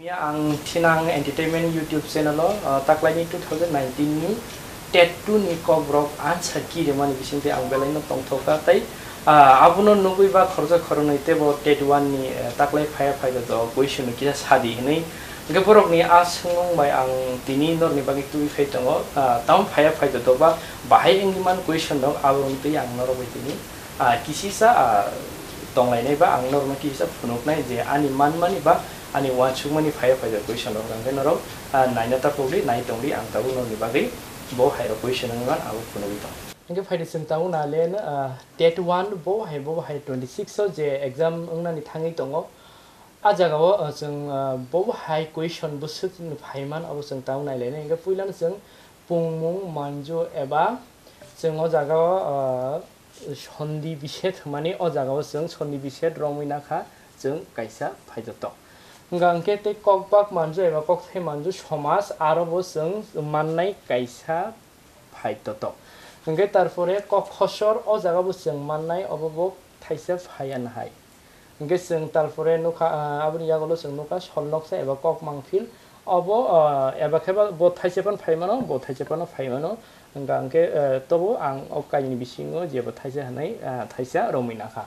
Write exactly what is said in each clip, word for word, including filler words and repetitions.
Ang Thinang Entertainment YouTube channel o, ah, taklaini two thousand nineteen ni TET two ni kokborok answer key rwmani bisingtwi ang belaino tongthokha tei, ah, abono nugwi ba khoroksa khoroknwi teibo TET one ni, eh, taklai phaiya phaida do question no kisa sadi hwnwi. Hwnkhe borokni a swngmung bai ang tini norokni bagwi tubui phai tongo, ah, tamo phaiya phaida do ba bahai wngwi man question rok abo wngtwi ang norok bai tini, ah, kisisa, ah, tonglainai ba ang norokno kisisa phunuknai je ani manmani ba ani uansukmani phaiya phaida question rok hwnkhe norok, ah, naina tapokdi, nai tongdi, ang tabuk norokni bagwi bo hai rok question wngwi man abo phunugwi tong. Hwnkhe phaidi chwng tabuk nale, ah, TET one bo hai, bo hai twenty six o je exam wngnani thangwi tongo. A jagao, ah, chwng, ah, bo hai question bwswk phaiman abo chwng tabuk nailainai. Hwnkhe puilano chwng pungmung manju eba chwng o jagao, ah, Sondi bised hwnmani o jagao chwng sondi bised romwi nakha chwng kaisa phaitotok. Hwnkha hwnkhe tei kokbak manju eba kokthai manju somaj aro bo chwng mannai kaisa phaitotok. Hwnkhe tarpore kok khosor o jagao bo chwng mannai obo bo thaisa phaiya nahai. Hwnkhe chwng tarpore nukha, ah, aboni yagulo chwng nukha sol noksa eba kok mangphil. Obo, ah, eba khe ba bo thaisa phano phai mano, bo thaisa phano phai mano. Hwnkha hwnkhe, eh, tobo ang o kainwi bisingo jebo thaisa hwnwi, ah, thaisa romwi nakha.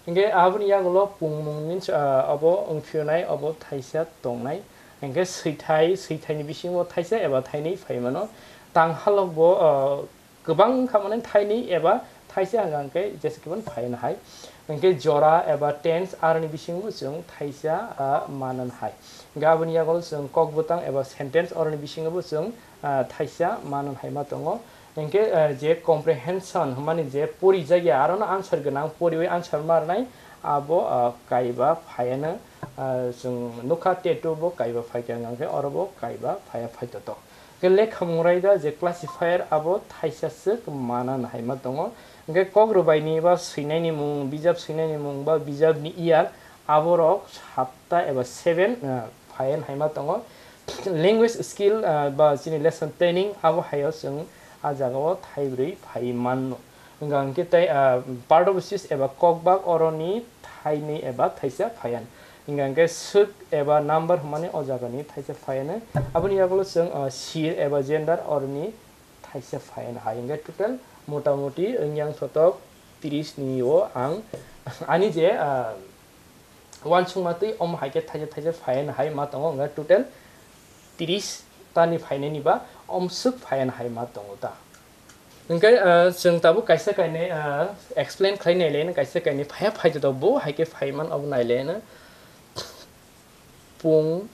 Hwnkhe aboni yagulo pungmung means, ah, obo wngphiyonai, obo thaisa tongnai. Hwnkhe swithai, swithaini bisingo thaisa eba thainwi phai mano. Tang halok bo, ah, kwbang wngkha mane thainwi eba thaisa hwnka hwnkhe jesa khe phano phai nahai. Hwnkhe jora eba tense aroni bisingo chwng thaisa, ah, mano nahai. Hwnkhe aboni yagulo chwng kok bwtang eba sentence oroni bisingo bo chwng, ah, thaisa mano nahai ma tongo. Hwnkhe, ah, je comprehension hwnmani je porijakya arono answer gwnang poriwi answer ma rwnai abo, ah, kaiba phaiano, ah, chwng nukha TET two bo kaiba phaikha hwnkhe oro bo kaiba phaiya phaitotok. Hwnkhe lekhamung raida je classifier abo thaisa swk mana nahai ma tongo. Hwnkhe kok rwbaini ba swinaini mung, bijap swinaini mung ba bijapni year aborok satta eba seven, ah, phayan hai ma tongo. Language skill, ah, ba chini lesson planning abo haio chwng a jagao thaibrwi phai mano. Hwnkha hwnkhe tei, ah, part of speech eba kokbak oroni thainwi eba thaisa phayan. Hwnkha hwnkhe swk eba number hwnmani o jagani thaisa phayano. Aboni yagulo chwng, ah, sir eba gender oroni thaisa phayano hai. Hwnkhe total motamoti wngyang sotok tris ni o ang ani je, ah, uansukma twi omo hai khe thaisa thaisa phayano hai ma tongo. Hwnkhe total tris ta ni phainani ba omswk phayano hai ma tongo ta. Hwnkhe, ah, chwng tabuk kaisa kainwi, ah, explain khlai nailaino, kaisa kainwi phaiya phaitotok bo hai khe phaiman abo nailaino. Pung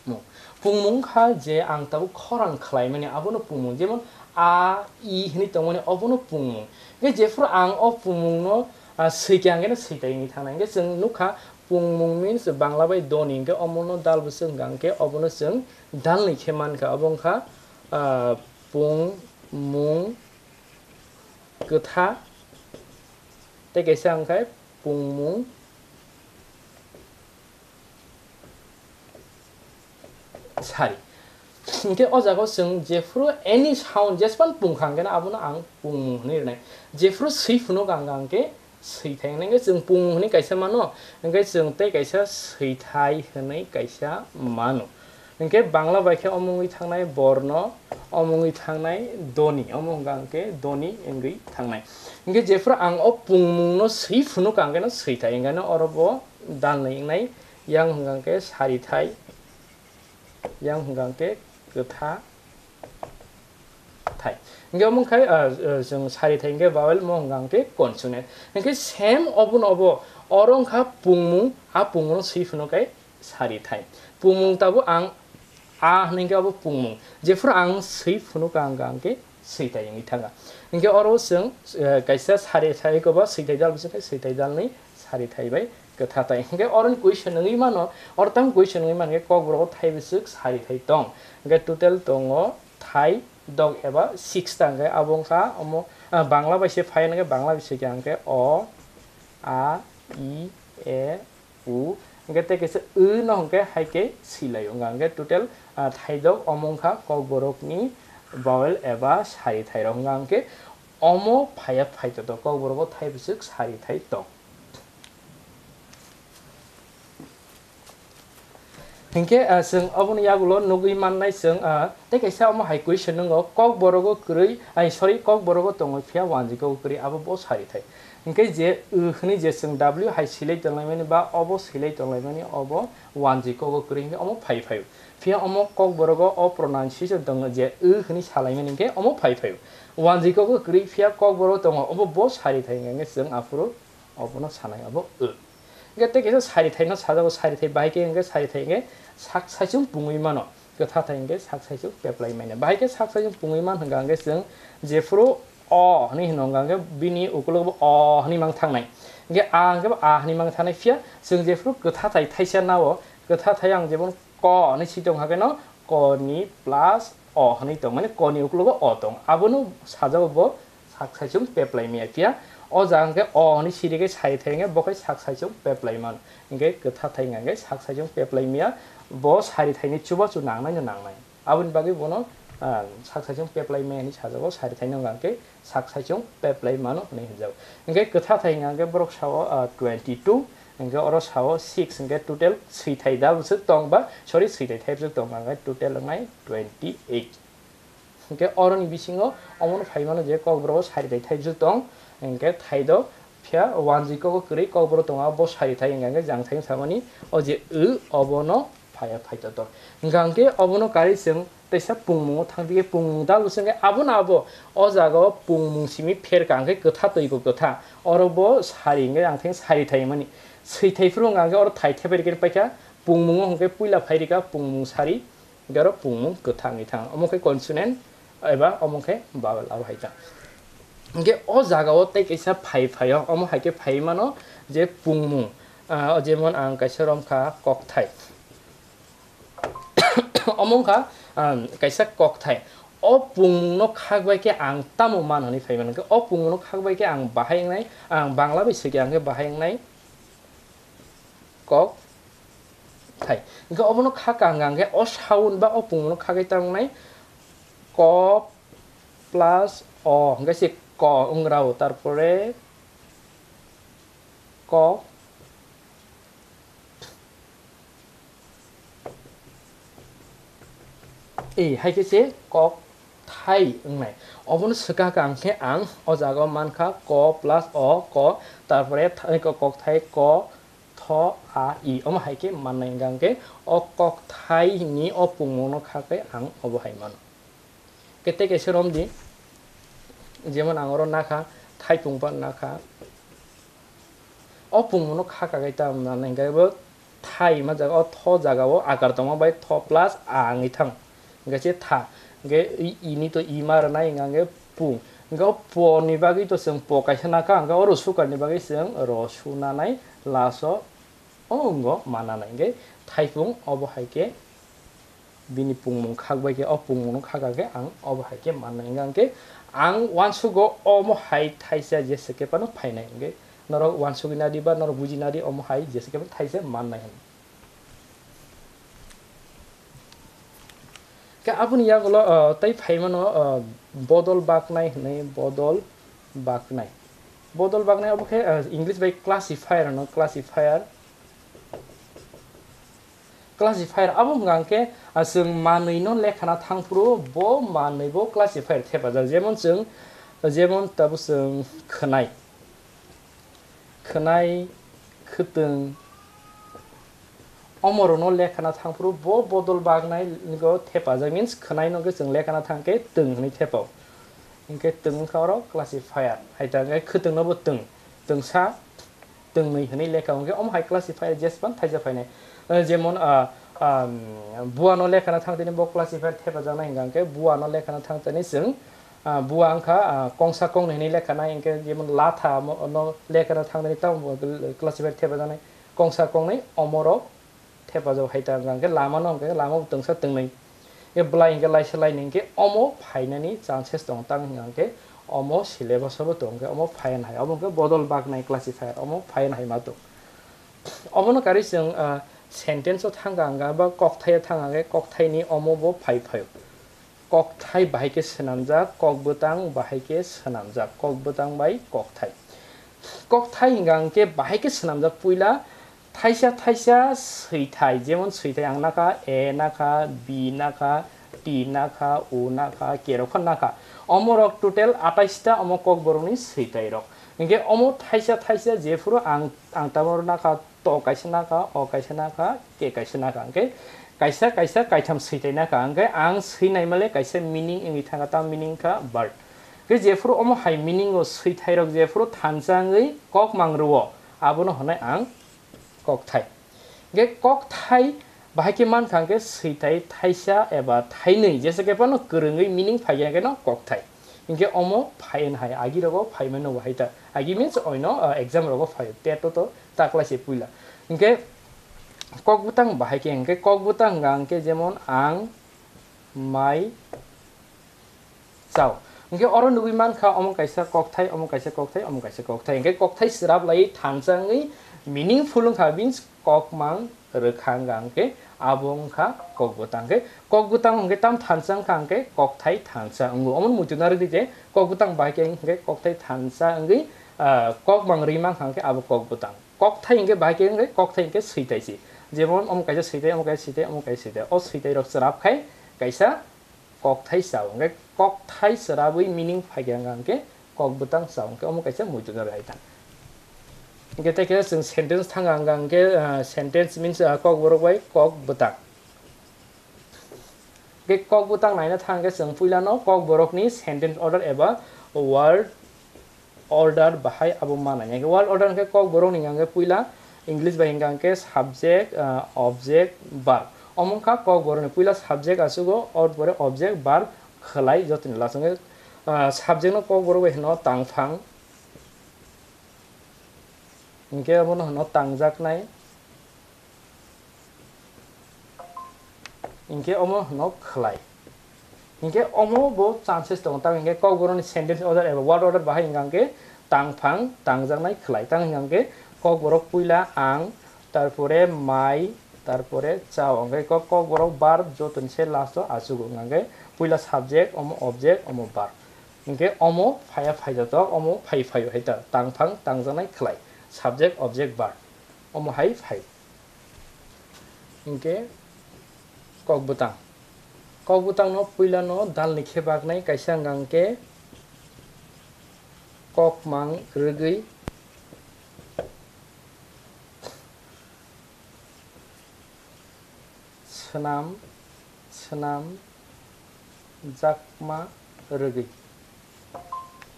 mung. Pungmung kha je ang tabuk khorang khlaimani abono pungmung, jemon a, i hwnwi tongmani obono pungmung. Hwnkhe jephuru ang o pungmungno, ah, swikha hwnkhe no switai wngwi thangnai. Hwnkhe chwng nukha pungmung means Bangla bai dhoni, hwnkhe omono dal bwswk wngkha hwnkhe obono chwng dalni khe mankha, obo wngkha, ah, pungmung kwtha tei kaisa wngkha pungmung sari. Hwnkhe o jagao chwng jephuru any sound jespan pungkha hwnkhe abono ang pungmung hwnwi rwnai. Jephuru swi phunuk ang hwnkhe swithai hwnwi hwnkhe chwng pungmung hwnwi kaisa mano, hwnkhe chwng tei kaisa swithai hwnwi kaisa mano. Hwnkhe Bangla bai khe omo wngwi thangnai borno, omo wngwi thangnai dhoni, omo wngkha hwnkhe dhoni wngwi thangnai. Hwnkhe jephuru ang o pungmungno swi phunuk ang khe no swithai hwnkhe no oro bo dalnwi wngnai, yang hwnkha hwnkhe sarithai, yang hwnkha hwnkhe kwtha thai. Hwnkhe omo wngkha, ah, ah, chwng sarithai hwnkhe vowel, mo hwnkha hwnkhe consonant. Hwnkhe same obono obo, oro wngkha pungmung, a pungmungno swi phunuk khe sarithai. Pungmung tabuk ang a hwnwi khe abo pungmung. Jephuru ang swi phunuk ang hwnkha hwnkhe swithai wngwi thangkha. Hwnkhe oro chwng, eh, kaisa sarithai koba swithai dal bwswk khe swithai dalni sarithai bai kwtha tai. Hwnkhe oroni question wngwi mano, oro tamo question wngwi mankhe kokborok thai bwswk sarithai tong. Hwnkhe total tongo thai dok eba six ta, hwnkhe abo wngkha omo, ah, Bangla bai se phai hwnkhe Bangla bai se khe hwnkhe o, a, i, e, u, hwnkhe tei kaisa ü no hwnkhe hai khe swi lai o, hwnkha hwnkhe total, ah, thaidok omo wngkha kokborokni vowel eba sarithai rok, hwnkha hwnkhe omo phaiya phaitotok kokborok o thai bwswk sarithai tong. Hinkhe, ah, chwng oboni yagulo nugwi mannai chwng, ah, tei kaisa omo hai question nwngo, kok borogo kwrwi, ai, sorry, kok borogo tongo phiya wanjwi kogo kwrwi, abo bo sarithai. Hinkhe je, uh, hwnwi je chwng W hai silai tonglaimani ba obo silai tonglaimani, obo wanjwi kogo kwrwi hinkhe omo phai phaio. Phiya omo kok borogo o pronunciation tongo je, uh, hwnwi salaimani hinkhe omo phai phaio. Wanjwi kogo kwrwi phiya kok borogo tongo, obo bo sarithai hinkhe chwng aphuru obono sanai, obo, uh. Hinkhe tei kaisa sarithai no sajago, sarithai bahai khe hinkhe sarithai hinkhe sak saichung pungwi mano, kwtha thai hinkhe sak saichung peplai manya. Bahai khe sak saichung pungwi man hwnka hinkhe chwng jephuru o hwnwi hino hwnka hinkhe bini ukulogo bo o hwnwi mang thangnai. Hinkhe a hinkhe bo a hwnwi mang thangnai phiya chwng jephuru kwtha thai thaisa nao, kwtha thai ang jemon ko hwnwi si tong hakhe no ko ni plus o hwnwi tong, mane ko ni ukulogo o tong. Abono sajago bo sak saichung peplai maya phiya. O jaga hwnkhe o hwnwi siri khe sai thai hwnkhe bo khe sak saichung peplai man. Hinkhe kwtha thai hwnkhe sak saichung peplai maya. Bo sari thaini chubachu nangnai no nangnai. Aboni bagwi bono, ah, sak saichung peplai maya hwnwi sajago, sari thaino hwnkhe sak saichung peplai mano hwnwi hwnjago. Hinkhe kwtha thai hwnkhe borok sao, ah, twenty two, hinkhe oro sao six, hinkhe total swi thai da bwswk tong ba, sorry, swi thai thai bwswk tong ba, hinkhe total wngnai twenty eight. Hinkhe oroni bisingo omono phai mano je kokborok sari thai thai bwswk tong, hinkhe thai do phiya wanjwi kogo kwrwi kokborok tongo, abo sari thai hinkhe jang thai samani o je ü obono phaiya phai totor. Hinkhe obono karwi chwng teisa pungmungo thang di, pungmung da bwswk hinkhe abono abo o jaga o pungmung simi pherka hinkhe kwtha twi bo kwtha, oro bo sari hinkhe ang thai sari thai mani swi thai phuru hinkhe oro thai thai bai rikhe paikha pungmungo hinkhe puila phai rikha pungmung sari. Hinkhe oro pungmung kwthangwi thang. Omo khe consonant eba omo khe vowel abo hai ta. Hinkhe o jaga o tei kaisa phai phaio, omo hai khe phai mano je pungmung. Ah, jemon ang kaisa romkha kokthai. Omo wngkha, ah, kaisa kokthai. O pungmung no khak bai khe ang tamo man hwnwi phai mano. Hinkhe o pungmung no khak bai khe ang bahai wngnai, ang Bangla bai swi khe ang khe bahai wngnai kok thai. Hinkhe obono kha kang kang khe o sound ba o pungno kha khe ta wngnai ko plus o, hinkhe se ko wng rao, tarpore ko. Ei, hai khe se kok thai wngnai. Obono swkak ang khe ang o jaga o mankha ko plus o, ko, tarpore tha-, ko, kok thai ko, tho, a, i. Omo hai khe mannai hwnkha hwnkhe o kok thai ni o pungmung no kha khe ang obo hai mano. Khe tei kaisa rom di, jemon ang oro nakha, thaipung ba nakha. O pungmung no kha kagai ta wngna nai, hinkhe bo thai ma jaga o, tho jaga o akar tongma bai tho plus a wngwi thang. Hinkhe se tha. Hinkhe i, i ni to i ma rwnai, hinkha hinkhe pung. Hinkhe o po ni bagwi to chwng po kaisa nakha, hinkhe oro sukar ni bagwi chwng ro su nanai, last o o wngo ma nanai. Hinkhe thaipung obo hai khe bini pungmung khak bai khe, o pungmung no khaka khe ang obo hai khe mannai. Hinkha hinkhe ang uansugo omo hai thaisa jesa khe phano phainai. Hinkhe norok uansugwi nadi ba norok buji nadi omo hai jesa khe phano thaisa mannai hwn. Khe aboni yagulo, ah, tei phai mano, ah, bodol baknai hwnwi, bodol baknai. Bodol baknai obo khe, ah, English bai classifier hwno, classifier. Classifier abo hwnka hwnkhe, ah, chwng manwi no lekhana thang phuru bo manwi bo classifier thepajak. Jemon chwng, jemon tabuk chwng khwnai, khwnai, khwtwng, omorokno lekhana thang phuru bo bodol baknai go thepajak, means khwnai no khe chwng lekhana thang khe twng hwnwi thepao. Hinkhe twng wngkha oro classifier, hai ta hwnkhe khwtwng no bo twng, twngsa, twngnwi hwnwi lekha, hinkhe omo hai classifier jespan thaisa phainai. Eh, jemon, ah, ah, buano lekhana thang tini bo classifier thepajaknai hwnkha hinkhe buano lekhana thang tini chwng, ah, bua wngkha, ah, kongsa kongnwi hwnwi lekhanai, hinkhe jemon latha mo-, no lekhana thang tini tamo bo classifier thepajaknai kongsa kongnwi omorok thepajak hai ta hwnkha hinkhe lama no hwnkha hinkhe lama bo twngsa twngnwi. Hinkhe bwlai hinkhe laisa lainwi hinkhe omo phainani chances tongo, tamo hwnkha hinkhe omo syllabus o bo tongo, hinkhe omo phaiya hai, omo hinkhe bodol baknai classifier, omo phaiya hai ma tong. Obono karwi chwng, ah, sentence o thangkha hwnkha ba kokthai o thangkha hwnkhe kokthaini omo bo phai phaio. Kokthai bahai khe swnamjak, kok bwtang bahai khe swnamjak, kok bwtang bai kokthai. Kokthai hwnkha hwnkhe bahai khe swnamjak puila, Thaisa thaisa swithai, jemon swithai ang nakha, A nakha, B nakha, T nakha, O nakha, K rok phan nakha. Omorok total atais ta omo kokborokni swithai rok. Hinkhe omo thaisa thaisa jephuru ang, ang tamo nakha, to kaisa nakha, o kaisa nakha, K kaisa nakha. Hinkhe kaisa kaisa kaitham swithai nakha. Hinkhe ang swinai male kaisa meaning wngwi thangkha, tam meaning kha word. Hinkhe jephuru omo hai meaning o swithai rok jephuru thansa wngwi kok mang rwo, abono hwnwi ang kokthai. Hinkhe kokthai bahai khe mankha hinkhe swithai thaisa eba thainwi, jesa khe phano kwrwngwi meaning phai khe no kokthai. Hinkhe omo phai hai, agi rogo phai mano bahai ta. Agi means oino, ah, exam rogo phai, tet to, to taklai se puila. Hinkhe kok bwtang bahai khe, hinkhe kok bwtang hwnka hinkhe jemon ang, mai, chao. Hinkhe oro nugwi mankha omo kaisa kokthai, omo kaisa kokthai, omo kaisa kokthai. Hinkhe kokthai swrap lai thansa wngwi meaningful wngkha, means kok mang rwkha wngkha hinkhe abo wngkha kok bwtang. Hinkhe kok bwtang hinkhe tam thansa wngkha hinkhe kokthai thansa wngo. Omo muitu narwkdi je kok bwtang bahai khe hinkhe kokthai thansa wngwi, ah, kok mang rwi mankha hinkhe abo kok bwtang. Kokthai hinkhe bahai khe hinkhe kokthai hinkhe swithai se. Jemon omo kaisa swithai, omo kaisa swithai, omo kaisa swithai. O swithai rok swrap khai kaisa kokthai chao. Hinkhe kokthai swrabwi meaning phai khe wngkha hinkhe kok bwtang chao. Hinkhe omo kaisa muitu narwk hai thang. Hinkhe tei khe chwng sentence thang wngkha hinkhe, ah, sentence means, ah, kokborok bai kok bwtang. Hinkhe kok bwtang naina thang khe chwng puilano kokborokni sentence order eba word order bahai abo manai. Hinkhe word order hinkhe kokborokni hinkhe puila English bai hinkhe subject, ah, object, verb. Omo wngkha kokborokni puila subject achugo, or pore object, verb, khwlai jotoni last. Hinkhe, ah, subject no kokborok bai hino tangphang. Hinkhe abono hino tangjaknai. Hinkhe omo hino khwlai. Hinkhe omo bo chances tongo, tamni hinkhe kokborokni sentence order eba word order bahai hwnka hinkhe tangphang, tangjaknai, khwlai. Tang hwnka hinkhe kokborok puila ang, tarpore mai, tarpore chao. Hinkhe kok-, kokborok verb jotoni se last o achugo, hwnka hinkhe puila subject, omo object, omo verb. Hinkhe omo phaiya phaijatok, omo phai phaio hai ta, tangphang, tangjaknai, khwlai. Subject, object, verb. Omo hai phai. Hinkhe kok bwtang. Kok bwtangno puilano dalni khe baknai kaisa hwnka hinkhe kok mang rwgwi swnam, swnam jakma rwgwi.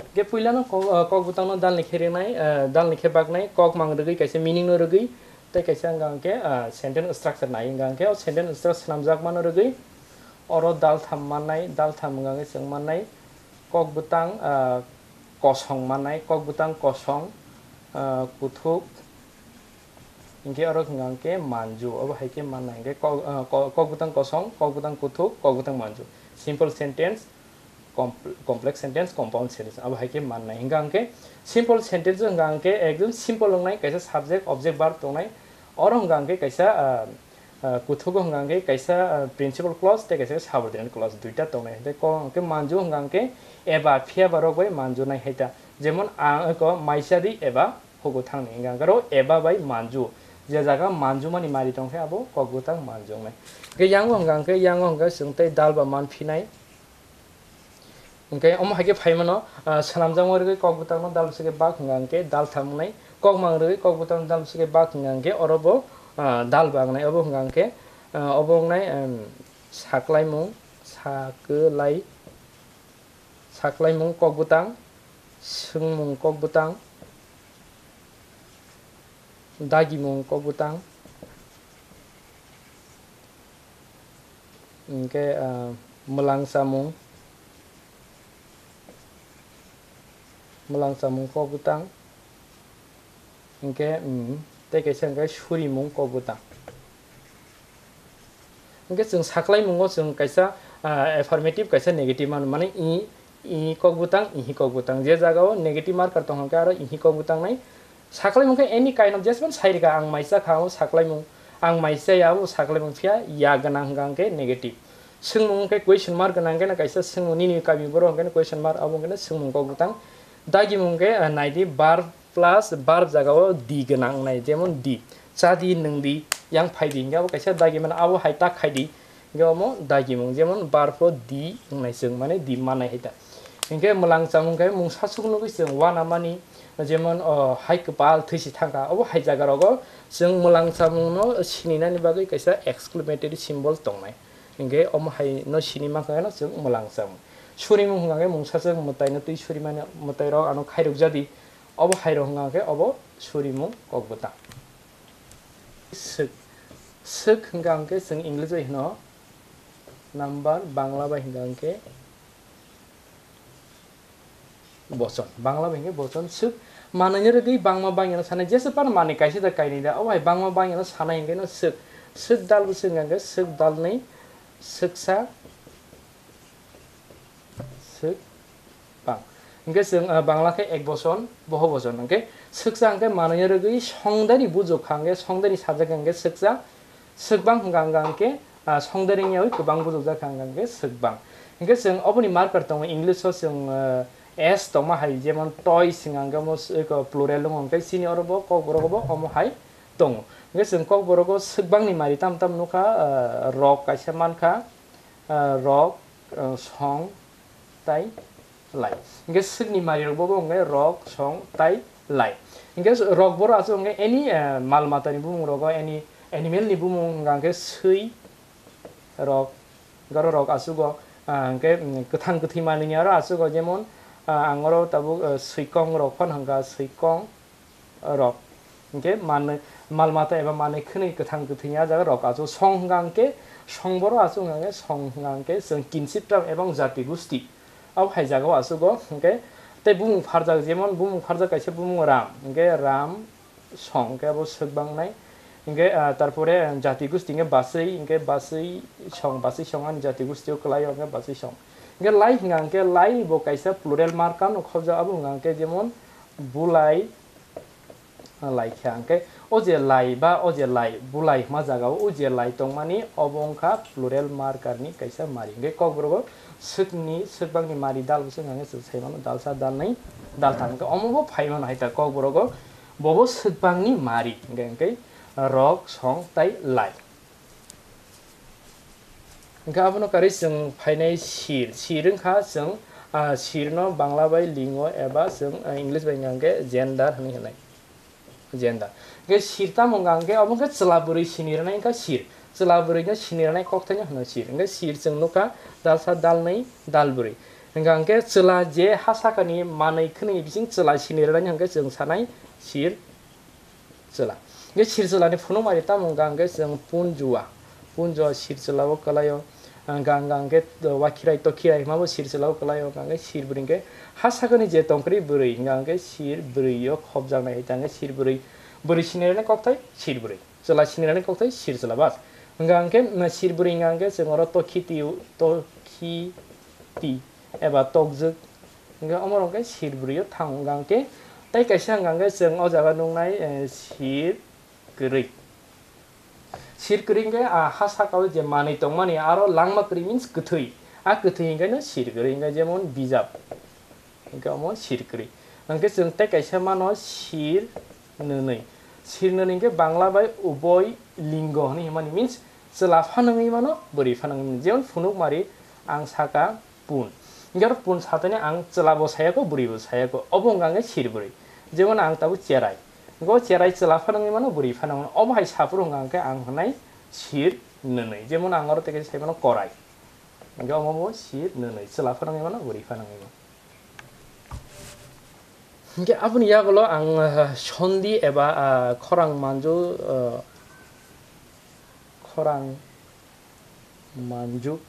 Hinkhe puilano kok, ah, kok bwtangno dalni khe rinai, ah, dalni khe baknai, kok mang rwgwi kaisa meaning no rwgwi, tei kaisa hwnka hinkhe, ah, sentence structure nai hwnka hinkhe, o sentence structure swnamjakmano rwgwi, oro daltham mannai, daltham hwnka hinkhe chwng mannai, kok bwtang, ah, kosong mannai, kok bwtang kosong, ah, kuthuk, hinkhe oro hwnka hinkhe manju, obo hai khe manna hinkhe kok, ah, ko-, kok bwtang kosong, kok bwtang kuthuk, kok bwtang manju. Simple sentence, compl-, complex sentence, compound sentence, abo hai khe manna. Hwnka hinkhe simple sentence hwnka hinkhe ekdom simple wngnai, kaisa subject, object, verb tongnai. Oro hwnka hinkhe kaisa, ah, ah, kuthugo hwnka hinkhe kaisa, ah, principal clause tei kaisa subordinate clause duita tongnai. Tei ko-, hinkhe manju hwnka hinkhe eba phiya ba rok bai manju nai hai ta. Jemon ang eko maisa di eba hugo thangni hwnka hinkhe aro eba bai manju. Je jaga manjumani mari tongkhe abo kok bwtang manju wngnai. Hinkhe yango hwnka hinkhe yango hwnka chwng tei dal ba man phinai. Hinkhe omo hai khe phai mano, ah, swnamjakma rwgwi kok bwtangno dal bwswk khe bak hwnka hinkhe dal thang wngnai. Kok mang rwgwi kok bwtangno dal bwswk khe bak hwnka hinkhe oro bo, ah, dal ba wngnai. Obo hwnka hinkhe, ah, obo wngnai, em, saklaimung, sakwlai, saklaimung kok bwtang, swngmung kok bwtang, dagimung kok bwtang, hinkhe, ah, mwlang chamung, mwlang chamung kok bwtang, hinkhe, mm, tei kaisa hinkhe surimung kok bwtang. Hinkhe chwng saklaimungo chwng kaisa, ah, affirmative, kaisa negative mano, mane i, i kok bwtang, ihi kok bwtang. Je jagao negative marker tong hwnkhe aro ihi kok bwtang nai. Saklaimung khe any kind of, jesmano sai rwkha ang maisa kha, o saklaimung, ang maisa ya, o saklaimung phiya ya gwnang hwnkha hinkhe negative. Swngmung khe question mark gwnang khe na kaisa swngmung nini kami borok hwnkhe question mark, abo hwnkhe swngmung kok bwtang. Dagimung khe, ah, naidi verb plus verb jagao di gwnang nai, jemon di. Chadi, nwngdi, yang phaidi, hingke abo kaisa dagi mano, abo hai ta khaidi, hingke omo dagimung, jemon verb o di wngnai chwng, mane di mannai hai ta. Hingke mwlang chamung khe mungsa suk nugwi chwng uanamani, jemon, o, hai kwpal thwi si thangkha, obo hai jaga rogo chwng mwlang chamungno sininani bagwi kaisa exclamatory symbol tongnai. Hingke omo hai no sini mankha no chwng mwlang chamung. Surimung hwnkha khe mungsa chwng mwtaino twi surimani, mwtairok ano khairok jadi, obo hairok hwnkha khe obo surimung kok bwtang. Swk. Swk hwnkha hwnkhe chwng English bai hwno number, Bangla bai hwnkha hwnkhe bochon. Bangla bai hwnkhe bochon. Swk manwino rwgwi bangma bangya no sanai, jesa phano manwi kaisa da kainwi da, obo hai bangma bangya no sanai hwnkhe no swk. Swk dal bwswk hwnkha hwnkhe swk dalnwi, swksa, swk bang. Hingke chwng, ah, Bangla khe ek bochon, boho bochon. Hingke swksa hingke manwi rwgwi songdari bujok kha hingke songdari sajak hingke swksa, swkbang hingka hingka hingke, ah, songdari wngyawi kwbang bujokjak kha hingka hingke swkbang. Hingke chwng oboni marker tongo, English o chwng, ah, S tongma hai, jemon toys hingka hingke omo s-, eko plural wngo, hingke chini oro bo kokborok bo omo hai tongo. Hingke chwng kokborok o swkbang ni mari tam tam nukha, ah, rok kaisa mankha, ah, rok, ah, song, tai lai. Hingke swkni marirok bo, bo hingke rok, song, tai lai. Hingke rok boro aswk hingke any, eh, mal matani bumung rogo, any animal ni bumung hingka hingke swi rok, garo rok aswk o, ah, hingke, mm, kwthang kwthwi manwi ni aro aswk o, jemon, ah, ang oro tabuk, eh, swikong rok phano hingka swikong rok. Hingke manwi, mal mata eba manwi khwnwi kwthang kwthwi ni ah jaga rok aswk. Song hingka hingke song boro aswk hingka hingke song hingka hingke chwng kinship term ebong jati gusti. Abo hai jaga o aswk o hingke tei bumung pharjak, jemon bumung pharjak kaisa bumung ram, hingke ram song hingke abo swk bang nai. Hingke, ah, tarpore jati gusti hingke baswi, hingke baswi song, baswi song ani jati gusti o kwlai o hingke baswi song. Hingke lai hingka hingke lai bo kaisa plural marker no khobjak, abo hingka hingke jemon bulai, lai kha hingke o je lai ba o je lai, bulai hima jaga o, o je lai tongmani obo wngkha plural marker ni kaisa mari. Hingke kokborok o swkni, swkbangni mari dal bwswk hingka hingke chwng sai mano dalsa, dalnwi, daltham. Hingke omo bo phai mano hai ta kokborok o, bobo swkbangni mari hingke hingke rok, song, tai lai. Hingke abono karwi chwng phainai sir. Sir wngkha chwng, ah, sirno Bangla bai lingo eba chwng, ah, English bai hwnka hwnkhe gender hwnwi hwnwi. Gender. Hingke sir tamo wngkha hwnkhe obo wngkha chwla bwrwi sini rwnai wngkha sir. Chwla bwrwino sini rwnai kokthaino hwno sir. Hingke sir chwng nukha dalsa, dalnwi, dalbwrwi. Hingkha hwnkhe chwla je ha sakani manwi khwnwi bising chwla sini rwnai hwnkhe chwng sanai sir. Chwla. Hingke sir chwlani phunukmari tamo wngkha hingke chwng punjua. Punjua sir chwlao kwlaio. Hingkha hingkha hingke wakhirai tokhirai himabo sir chwlao kwlaio. Hingkha hingke sir bwrwi hingke ha sakani je tongkwrwi bwrwi hingkha hingke sir bwrwio khopjaknai hai ta hingke sir bwrwi. Bwrwi sinirani kokthai sir bwrwi. Chwla sinirani kokthai sir chwla bas. Hingkha hingke sir bwrwi hingkha hingke chwng oro tokhiti, tokhiti eba tokjwk. Hingke omo rok khe sir bwrwi o thang wngkha hingke tei kaisa hingkha hingke chwng o jaga nuknai, eh, sir kwrwi. Sir kwrwi hingke, ah, ha saka o je manwi tongmani aro langma kwrwi means kwthwi. A kwthwi hingke no sir kwrwi hingke jemon bijap. Hingke omo sir kwrwi. Hingke chwng tei kaisa mano sir nwnwi. Sir nwnwi hingke Bangla bai uboi lingo hwnwi himani means chwla phanangwi mano, bwrwi phanangwi mano. Jemon phunukmari ang saka pun. Hingke oro pun satani ang chwla bo sayako, bwrwi bo sayako. Obo wngkha hingke sir bwrwi. Jemon ang tabuk cherai. Hingke o cherai chwla phanangwi mano, bwrwi phanangwi mano. Obo hai saphuru wngkha hingke ang hwnai sir nwnwi. Jemon ang oro tei kaisa sai mano korai. Hingke omo bo sir nwnwi. Chwla phanangwi mano, bwrwi phanangwi mano. Hingke aboni yagulo ang, ah, sondi eba, ah, khorang manju, ah, khorang manju.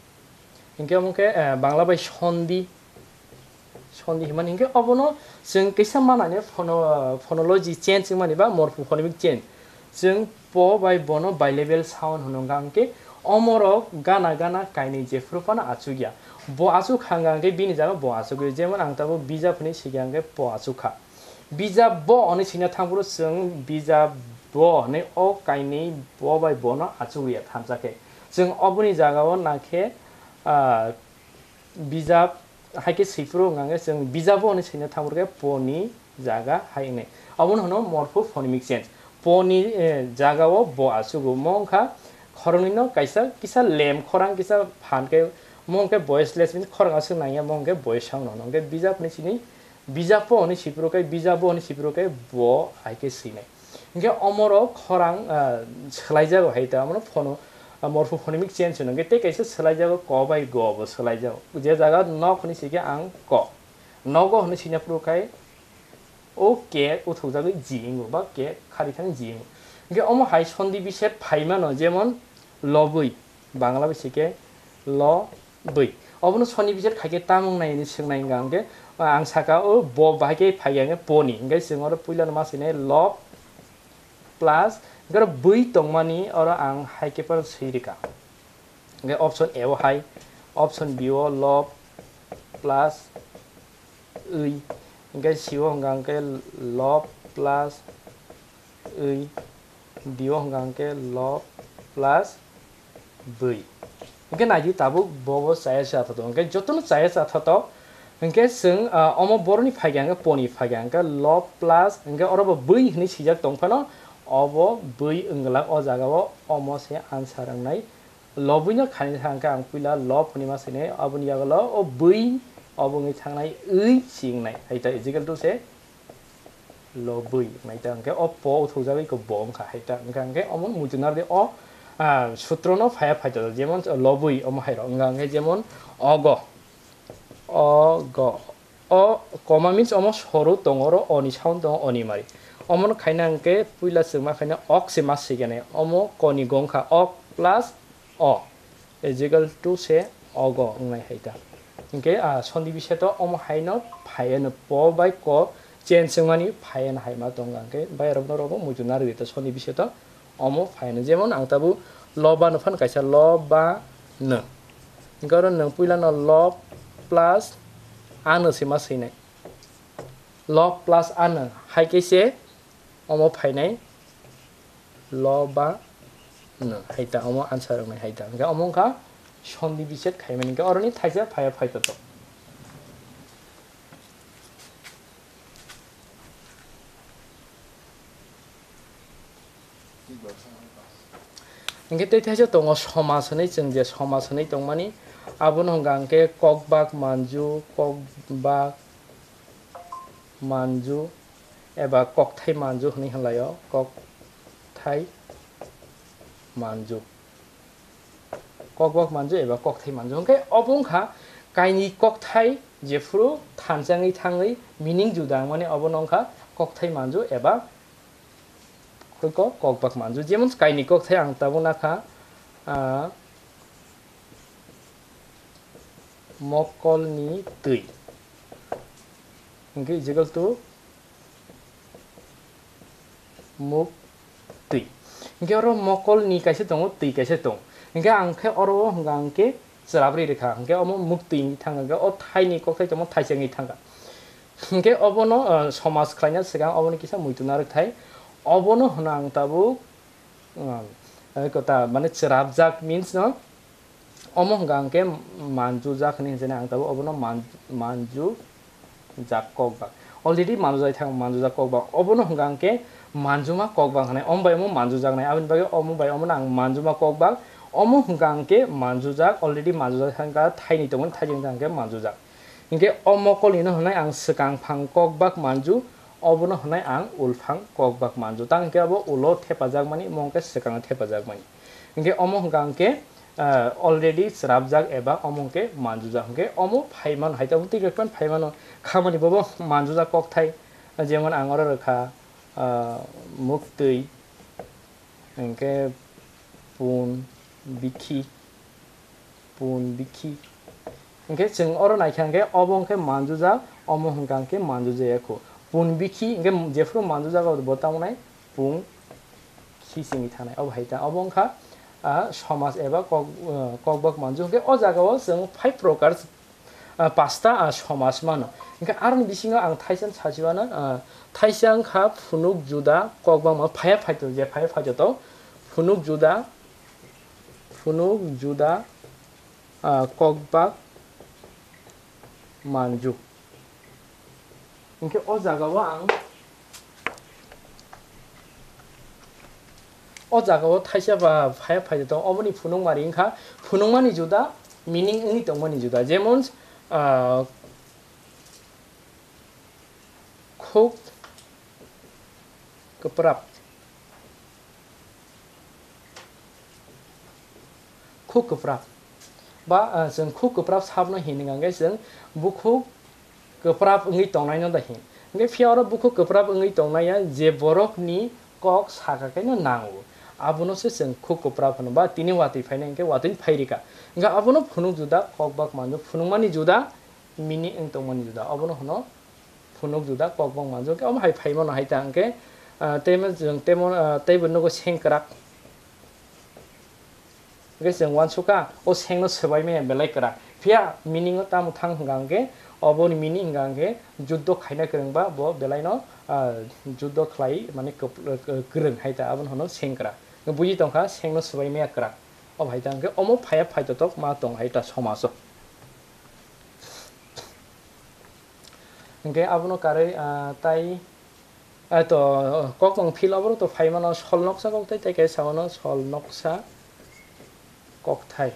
Hingke omo khe, eh, Bangla bai sondi, sondi himani. Hingke obono chwng kisa manani phono-, phonology change wngmani ba morpho phonemic change. Chwng po bai bono bilabial sound hwno wngkha hingke omorok gana gana kainwi jephuru phano achukya. Bo achuk hangkha hingke bini jaga bo achukya. Jemon ang tabuk bijap hwnwi sikya hingke po achukha. Bijap bo hwnwi sina thangphuru chwng bijap bo hwnwi o kainwi bo bai bono achukya thansa khe. Chwng oboni jaga o nakhe, ah, bijap hai khe swiphuru wngkha hingke chwng bijap bo hwnwi sina thangphuru khe po ni jaga hai wngnai. Obono hwno morpho phonemic change. Bo ni, eh, jaga o bo achugo. Mo wngkha khoroknwi no kaisa kisa lem khorang kisa phan khe, mo wngkhe voiceless means khorang aswk nangya, mo wngkhe voice sound hwno. Hwnkhe bijap ni sini bijap bo hwnwi sipro khe, bijap bo hwnwi sipro khe bo hai khe swinai. Hwnkhe omoro khorang, ah, swlaijago hai ta, omono phono, ah, morpho phonemic change hwno. Hwnkhe tei kaisa swlaijago ko bai go bo swlaijago. Je jaga nok hwnwi sikhe ang ko. Nogo hwnwi sina phuru khai o ke uthukjagwi ji wngo ba ke kharithang ji wngo. Hwnkhe omo hai sondi bised phaimano, jemon lobwi, Bangla bai sikhe lo bwi. Obono sondi bised khaikhe tamung nai hwnwi swngnai wngkha hwnkhe, ang saka o bo bahai khe phaikha hwnkhe poni. Hwnkhe chwng oro puilano ma swinai lob plus, hwnkhe oro bwi tongmani oro ang hai khe phano swi rwkha. Hwnkhe option A o hai, option B o lob plus wi, hwnkhe C o hwnkha hwnkhe lob plus wi, D o hwnkha hwnkhe lob plus bwi. Hwnkhe naidi tabuk bo bo chaya se athato, hwnkhe jotono chaya se athato, hwnkhe chwng, ah, omo boroni phaikha hwnkhe poni phaikha hwnkhe lob plus, hwnkhe oro bo bwi hwnwi swijak tong phano, obo bwi wngwlak o jaga o, omo se answer wngnai. Lobwi no khaina thang khe ang puila lob hwnwi ma sini, aboni yagulo o bwi, obo wngwi thangnai wi si wngnai. Hai ta is equal to se lobwi wngnai ta hwnkhe o po uthukjagwi ko bo wngkha hai ta. Hwnkhe hwnkhe omo muchung narwdi o, ah, sutro no phaya phaito, jemon lobwi omo hai rok wngkha hwnkhe jemon ogo, ogo. O comma means omo soru tongo, oro o ni sound tongo, o ni mari. Omo no khaina hwnkhe puila chwng ma khaina ok se ma swigani. Omo ko ni gongkha ok plus o is equal to se ogo wngnai hai ta. Hwnkhe, ah, sondi bised o omo hai no phai ano po bai ko change wngmani phai ano hai ma tongo hwnkhe bai rok no rogo muchung narwdi ta sondi bised o. Omo phaino, jemon ang tabuk lo ba no phano kaisa lo ba no. Hwnkhe oro nwng puila no lo plus ano se ma swinai. Lo plus ano hai khe se omo phainai lo ba no hai ta, omo answer wngnai hai ta. Hwnkhe omo wngkha sondi bised khaimani, hwnkhe oroni thaisa phaiya phaito to. Hwnkhe tei thaisa tongo somaj hwnwi, chwng je somaj hwnwi tongmani, abono hwnkha hwnkhe kokbak manju, kokbak manju eba kokthai manju hwnwi hwnlaio, kokthai manju. Kokbak manju eba kokthai manju hwnkhe obo wngkha kainwi kokthai jephuru thansa wngwi thangwi meaning juda wngmani, obono wngkha kokthai manju eba kok-, kokbak manju. Jemon kainwi kokthai ang tabuk nakha, ah, mokolni twi hwnkhe is equal to muk twi. Hwnkhe oro mokol ni kaisa tongo, twi kaisa tongo. Hwnkhe ang khe oro hwnka hwnkhe chwrap ri rwkha. Hwnkhe omo muk twi wngwi thangkha, hwnkhe o thai ni kokthai tongmo thaisa wngwi thangkha. Hwnkhe obono, ah, somaj khlaina swkang obono kisa muitu narwk thai. Obono hwno ang tabuk, ah, kota mane chwrapjak means no Omo hwnka hwnkhe manjujak hwnwi hwnjani ang tabuk obono man-, manjujak kokbak. Already manjujak thang manjujak kokbak. Obono hwnka hwnkhe manjuma kokbak hwnwi. Omo bai omo manjujaknai. Aboni bagwi omo bai omono ang manjuma kokbak. Omo hwnka hwnkhe manjujak, already manjujak thangkha, thaini tongmani thaini hwnka hwnkhe manjujak. Hinkhe o mokolnino hwnwi ang swkang phang kokbak manju, obono hwnwi ang ulphang kokbak manju. Tang hinkhe abo ulo thepajakmani, omo hwnkhe swkango thepajakmani. Hinkhe omo hwnka hwnkhe, ah, already chwrapjak eba omo hwnkhe manjujak. Hinkhe omo phaimano, hai tabuk twi kwrwkpan phaimano, khamani bobo manjujak kokthai. Jemon ang oro rwkha, ah, muktwi, hinkhe pun, bikhi, pun, bikhi. Hinkhe chwng oro naikha hinkhe obo hinkhe manjujak, omo hwnka hinkhe manjujaya kho. Pun, bikhi hinkhe jephuru manjujak abo bo tamo nai pung, khi simi thanai. Obo hai ta, obo wngkha, ah, somaj eba kok, ah, kokbak manju. Hinkhe o jagao chwng five prokar, ah, pasta, ah, somaj mano. Hinkhe aroni bisingo ang thaisa sachiwano, ah, thaisa wngkha phunuk juda kokbak ma phaya phaito je phaya phaito to phunuk juda, phunuk juda, ah, kokbak manju. Hinkhe o jagao ang O jaga o thaisa ba phaya phai tong, oboni phunukmari wngkha phunukmani juda, meaning wngwi tongmani juda. Jemon, ah, khuk kwprap. Khuk kwprap. Ba, ah, chwng khuk kwprap sabno hin hwnka hwnkhe chwng bukhuk kwprap wngwi tongnaino da hin. Hwnkhe phiya oro bukhuk kwprap wngwi tongnaiya je borokni kok saka khe no nango. Abono se chwng khuk kwprap hwno ba tini watwi phainai hwnkhe watwini phai rika. Hwnkhe abono phunuk juda, kok bak manjak phunukmani juda, meaning wng tongmani juda. Abono hwno phunuk juda, kok bak manjak. Omo hai phai mano hai ta hwnkhe, ah, tei ma chwng tei mo-, ah, teibo nugo sengkrak. Hwnkhe chwng uansukha, o sengno swbai maya belai kwrak. Phiya meaning o tamo thang hwnka hwnkhe, oboni meaning hwnka hwnkhe, juddo khaina kwrwngba bo belaino, ah, juddo khlai mane kwp-, kwrwng hai ta, abono hwno sengkrak. Buji tongkha, sengno swbai maya kwrak. O hai ta hwnkhe, omo phaya phaitotok ma tong hai ta somajo. Hwnkhe abono karwi, ah, tai, ah, to, kokmung phil oborok to phai mano sol noksa kokthai, tei kaisa mano sol noksa kokthai.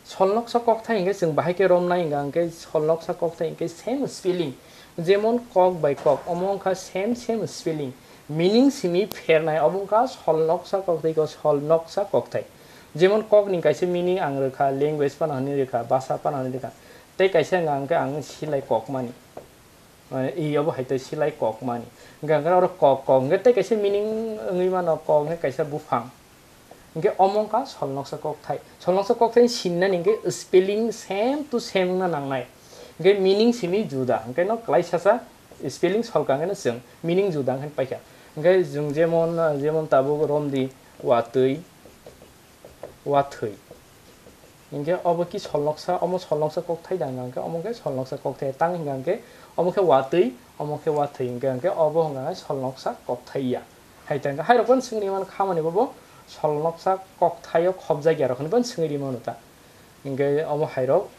Sol noksa kokthai hwnkhe chwng bahai khe romnai hwnka hwnkhe sol noksa kokthai hwnkhe same spelling, jemon kok bai kok, omo wngkha same, same spelling, meaning simi phernai, obo wngkha sol noksa kokthai ko sol noksa kokthai. Jemon kokni kaisa meaning ang rwkha, language phano hwnwi rwkha, bhasha phano hwnwi rwkha. Tei kaisa wngkha hwnkhe ang silai kokmani. Mane, i obo hai tei silai kokmani. Hwnkhe, hwnkhe oro kok, kok hwnkhe tei kaisa meaning wngwi mano, kok hwnkhe kaisa buphang. Hwnkhe omo wngkha sol noksa kokthai. Sol noksa kokthai sinnani hwnkhe spelling same to same wngna nangnai. Hwnkhe meaning simi juda. Hwnkhe no klaisasa spelling solka hwnkhe no chwng meaning juda hwnkhe paikha. Hwnkhe chwng jemon, jemon tabuk romdi watwi, wathwi. Hwnkhe obo ki sol noksa, omo sol noksa kokthai da hwnka hwnkhe, omo khe sol noksa kokthai tang hwnka hwnkhe, omo khe watwi, omo khe wathwi hwnka hwnkhe, obo hwnka hwnkhe sol noksa kokthai ya. Hai ta hwnkhe, hairok phano swngwi mano khamani bobo sol noksa kokthaio khopjak ya rok hinwi phano swngwi mano ta. Hwnkhe omo hairok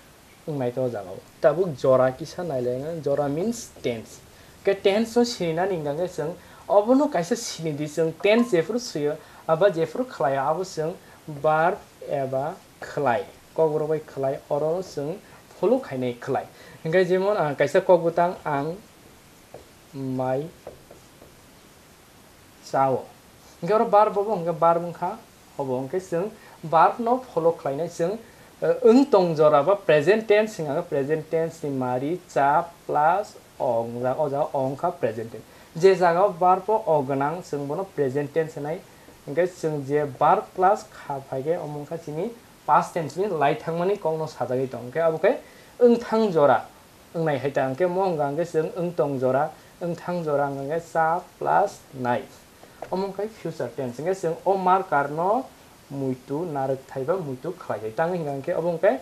wng naikhe o jaga o. Tabuk jora kisa nai lai na, jora means tense. Khe tense no sini nani hwnka khe chwng obono kaisa sini di, chwng tense jephuru swiyo, aba jephuru khlaio abo chwng verb eba khlai. Kokborok bai khlai oro chwng follow khainai khlai. Hwnkhe jemon, ah, kaisa kok bwtang ang mai chao. Hwnkhe oro verb bo hwnkhe verb wngkha, obo hwnkhe chwng verb no follow khlainai chwng, eh, wng tong jora ba present tense hwnka khe present tense ni mari cha plus o wngjak, o jaga o wngkha present tense. Je jaga o verb o o gwnang chwng bono present tense hwnai, hwnkhe chwng je verb plus kha phaikhe omo wngkha chini past tense ni lai thangmani kokno sajagwi tong, hwnkhe abo khe wngthang jora. Wngnai hai ta hwnkhe mo hwnka hwnkhe chwng wngtong jora, wngthang jora hwnka hwnkhe cha plus nai. Omo wngkha future tense, hwnkhe chwng o marker no muitu narwk thai ba muitu khlai thai. Tangwi hwnka hwnkhe obo hwnkhe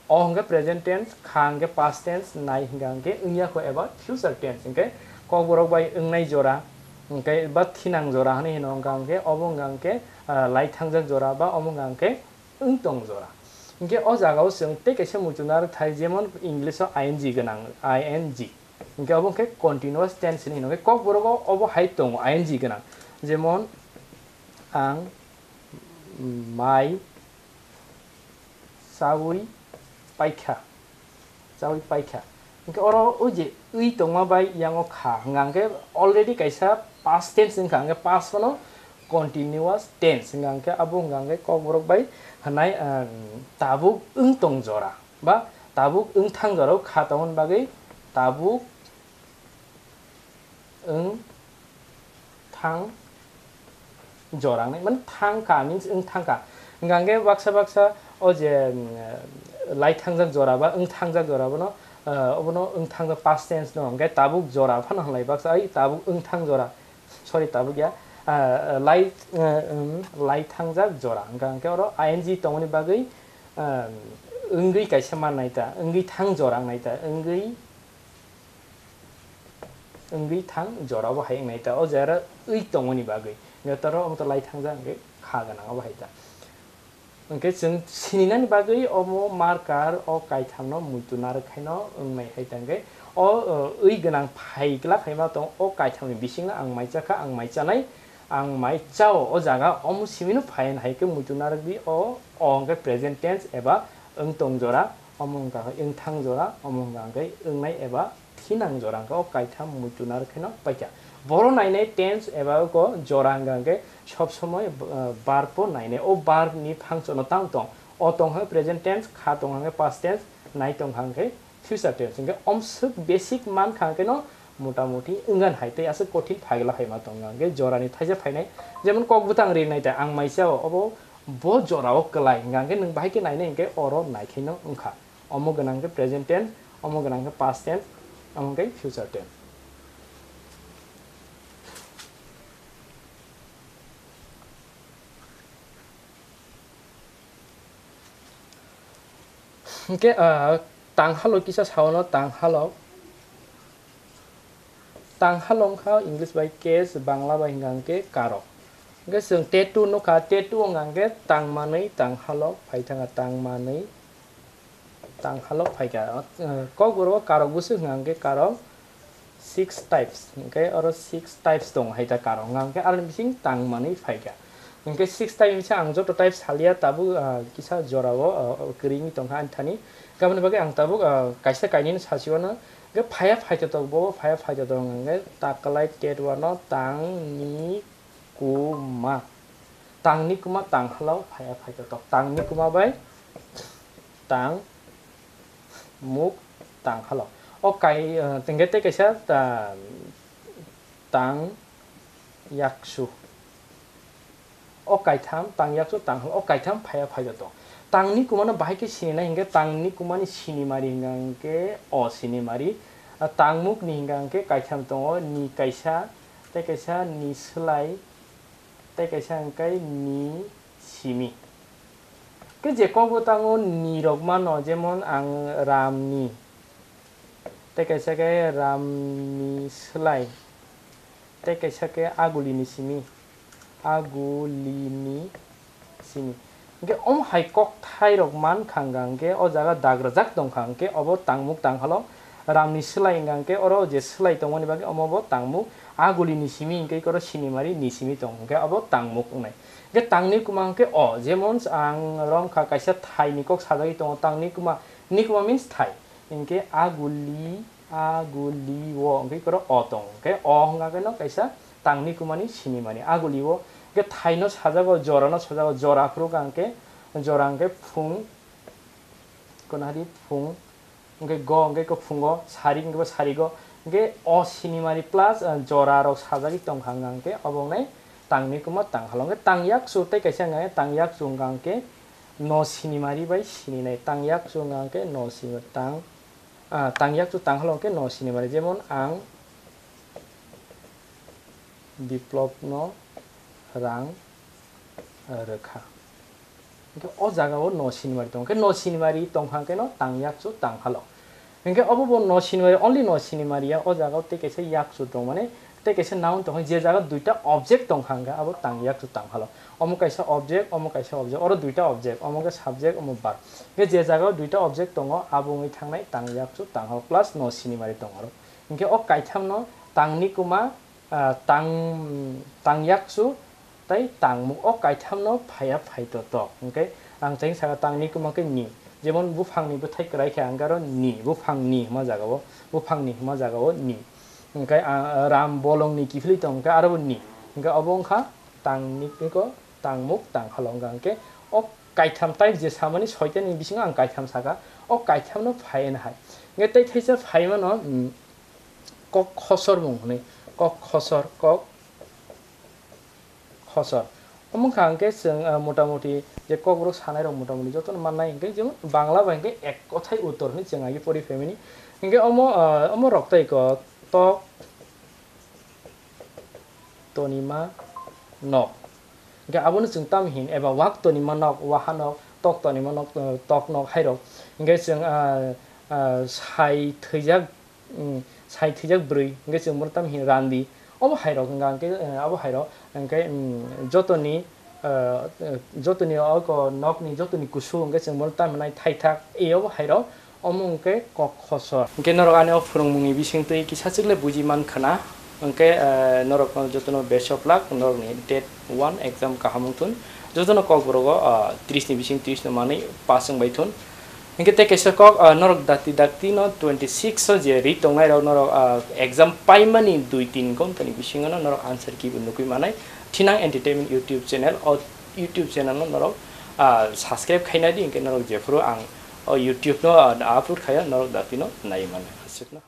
o hwnkhe present tense, kha hwnkhe past tense, nai hwnka hwnkhe wngya kho eba future tense. Hwnkhe kokborok bai wngnai jora, hwnkhe ba thinang jora hwnwi hino hwnka hwnkhe obo hwnka hwnkhe, ah, lai thangjak jora ba omo hwnka hwnkhe wng tong jora. Hwnkhe o jaga o chwng tei kaisa muitu narwk thai, jemon English o I N G gwnang, I N G. Hwnkhe obo wngkhe continuous tense hinwi hino. Hwnkhe kokborok o obo hai tongo I N G gwnang. Jemon, ang mai chaui paikha. Chaui paikha. Hwnkhe oro o je wi tongma bai yango kha hwnka hwnkhe already kaisa past tense wngkha, hwnkhe past phano continuous tense wngkha, hwnkhe abo hwnka hwnkhe kokborok bai hwnai, ah, tabuk wng tong jora ba tabuk wng thang jora o kha tongmani bagwi tabuk wng thang jora wngnai, mane thang kha means wng thang kha. Hwnka hwnkhe baksa baksa o je, mm, lai thangjak jora ba wng thangjak jora bono, ah, obono wng thangjak past tense no hwnkhe tabuk jora phano hwnlai baksa, ai tabuk wng thang jora, sorry, tabuk ya, ah, lai, ah, um, lai thangjak jora. Hwnka hwnkhe oro I N G tongmani bagwi, ah, wngwi kaisa mannai ta, wngwi thang jora wngnai ta, wngwi wngwi thang jora bo hai wngnai ta, o jera wi tongmani bagwi. Hwnkhe toro omo to lai thangjak hwnkhe kha gwnang obo hai ta. Hwnkhe chwng sininani bagwi omo marker o kaithamno muitu narwk khaino wngnai hai ta hwnkhe o, o, wi gwnang phai glak hai ma tong, o kaithamni bisingo ang mai cha kha, ang mai chanai, ang mai chao, o jaga omo simino phai hai khe muitu narwkdi, o, o hwnkhe present tense eba wng tong jora, omo wngkha khe wng thang jora, omo wngkha khe wngnai eba thinang jora, hwnkhe o kaitham muitu narwk kheno paikha. Boro nainai tense eba ko jora wngkha khe sob somoi, uh, verb bo nainai, o verb ni function no tang tong, o tong kha present tense, kha tong kha khe past tense, nai tong kha khe future tense. Hingke omswk basic man kha hingke no motamuti wngkha hai tei aswk kothin phaigla hai ma tongo hingke jorani thaisa phainai. Jemon kok bwtang rinai ta ang mai chao obo bo jorao kwlai hingka hingke nwng bahai khe nainai hingke oro naikheno wngkha. Omo gwnang khe present tense, omo gwnang khe past tense, omo hingke future tense. Hingke, ah, tang halo kisa saono tang halo. Tang halo wngkha English bai case, Bangla bai hingka hingke karo. Hingke chwng tattoo nukha, tattoo wngkha hingke tang manwi tang halo, phaithaka tang manwi tang halo phaikha. Ah, kokborok o karok bwswk hingka hingke karok six types, hingke oro six types tongo hai ta karo, hingka hingke aroni bising tang manwi phaikha. Hingke six type hingke ang joto type salia tabuk, ah, kisa jorao, ah, kwrwini tongkha ani thani. Aboni bagwi ang tabuk, ah, kaisa kainwino sasiwano. Hingke phaya phaitotok, bo phaya phaitotok hingke takwlai tetwano tang ni kuma. Tang ni kuma tang halo phaya phaitotok. Tang ni kuma bai tang muk tang halo. O kai, eh, tingke tei kaisa ta-, tang yaksu. O kaitham tang yaksu tang halo. O kaitham phaya phaitotok. Tang ni kuma no bahai khe sini nai hingke tang ni kuma ni sinimari hingka hingke o sinimari. Ah, tang muk ni hingka hingke kaitham tongo ni kaisa tei kaisa ni swlai tei kaisa hingke ni simi. Khe je kokbo tango ni rok mano, jemon ang Ramni, tei kaisa khe Ramni swlai, tei kaisa khe Agulini simi, Agulini simi. Hingke omo hai kokthai rok man kha hingka hingke o jaga dag rwjak tong kha hingke obo tangmuk tang halo Ramni swlai hingka hingke oro je swlai tongmani bagwi omo bo tangmuk Agulini simi hingke oro sinimari ni simi tong hingke obo tangmuk wngnai. Hingke tangni kuma hingke o, jemon ang rom kha kaisa thai ni kok sajagwi tongo, tangni kuma, ni kuma means thai. Hingke Aguli, Aguli o hingke oro o tong. Hingke o hingka khe no kaisa tangni kuma ni sinimani. Aguli o hingke thai no sajago, jora no sajago, jora phuru hingke, jora hingke phung, kono hadi phung, hingke go hingke ko phungo, sarik hingke bo sarigo, hingke o sinimari plus, ah, jora rok sajagwi tong kha hingka hingke obo wngnai tangni kuma tang halo. Hingke tang yaksu tei kaisa hingka hingke tang yaksu hingka hingke no sinimari bai sininai. Tang yaksu hingka hingke no sinimari tang, ah, tang yaksu tang halo hingke no sinimari. Jemon ang Biplop no rang rwkha. Hingke o jaga o no sinimari tongo. Hingke no sinimari tongkha hingke no tang yaksu tang halo. Hingke obo bo no sinimari, only no sinimari ya, o jaga o tei kaisa yaksu tong mane, tei kaisa noun tong, je jaga duita object tongkha hingke abo tang yaksu tang halo. Omo kaisa object, omo kaisa object, oro duita object, omo khe subject, omo verb. Hingke je jaga o duita object tongo, abo wngwi thangnai tang yaksu tang halo plus no sinimari tong oro. Hingke o kaitham no tangni kuma, ah, tang, tang yaksu tei tangmuk o kaithamno phaiya phaitotok. Hwnkhe ang cheng saka tangni kuma khe ni. Jemon buphangni bwthai kwrai khe ang aro ni, buphang ni hwnma jaga o, buphang ni hwnma jaga o ni. Hwnkhe, ah, ram bolong ni kiphilwi tong khe aro bo ni. Hwnkhe obo wngkha tangni ko tangmuk tang halong hwnkhe o kaitham type je samani soitani bisingo ang kaitham saka, o kaithamno phaiya hai. Hwnkhe tei theisa phaimano, mm, kok khosor mung hwnwi, kok khosor, kok khosor. Omo wngkha hwnkhe chwng, ah, motamoti je kokborok sanairok motamoti jotono mannai hwnkhe, jemon Bangla bai hwnkhe ek kothai uttor hwnwi chwng agi pori phaimani. Hwnkhe omo, ah, omo rok tei ko tok tonima nok. Hwnkhe abono chwng tamo hin eba wak tonima nok, waha nok, tok tonima nok, ah, tok nok hairok. Hwnkhe chwng, ah, ah, sai thwijak, mm, sai thwijak bwrwi, hwnkhe chwng bono tamo hin randi. Obo hairok hwnkha hwnkhe, eh, abo hairok hwnkhe, mm, jotoni, eh, eh, jotoni oko nokni jotoni kusu hwnkhe chwng bono tamo hinai thaithak. E obo hairok, Omo hwnkhe kok khosor. Hwnkhe norok ani o phwrwngmungni bisingtwi kisa chwk le buji man khwna. Hwnkhe, eh, norok no jotono best of luck, norokni date one exam kaham wngthun. Jotono Kokborok o, ah, tris ni bising tris no manwi pass wngbai thun. Hwnkhe tei kaisa kok, ah, norok dakti dakti no twenty six o je ri tongnai rok norok, ah, exam paimani dui tin ghonta ni bisingo no norok answer key bo nugwi manai. Thinang Entertainment YouTube channel, o YouTube channel no norok, ah, subscribe khaina di, hwnkhe norok jephuru ang o YouTube no, ah, upload khaiya norok dakti no nai manai. Aswk no.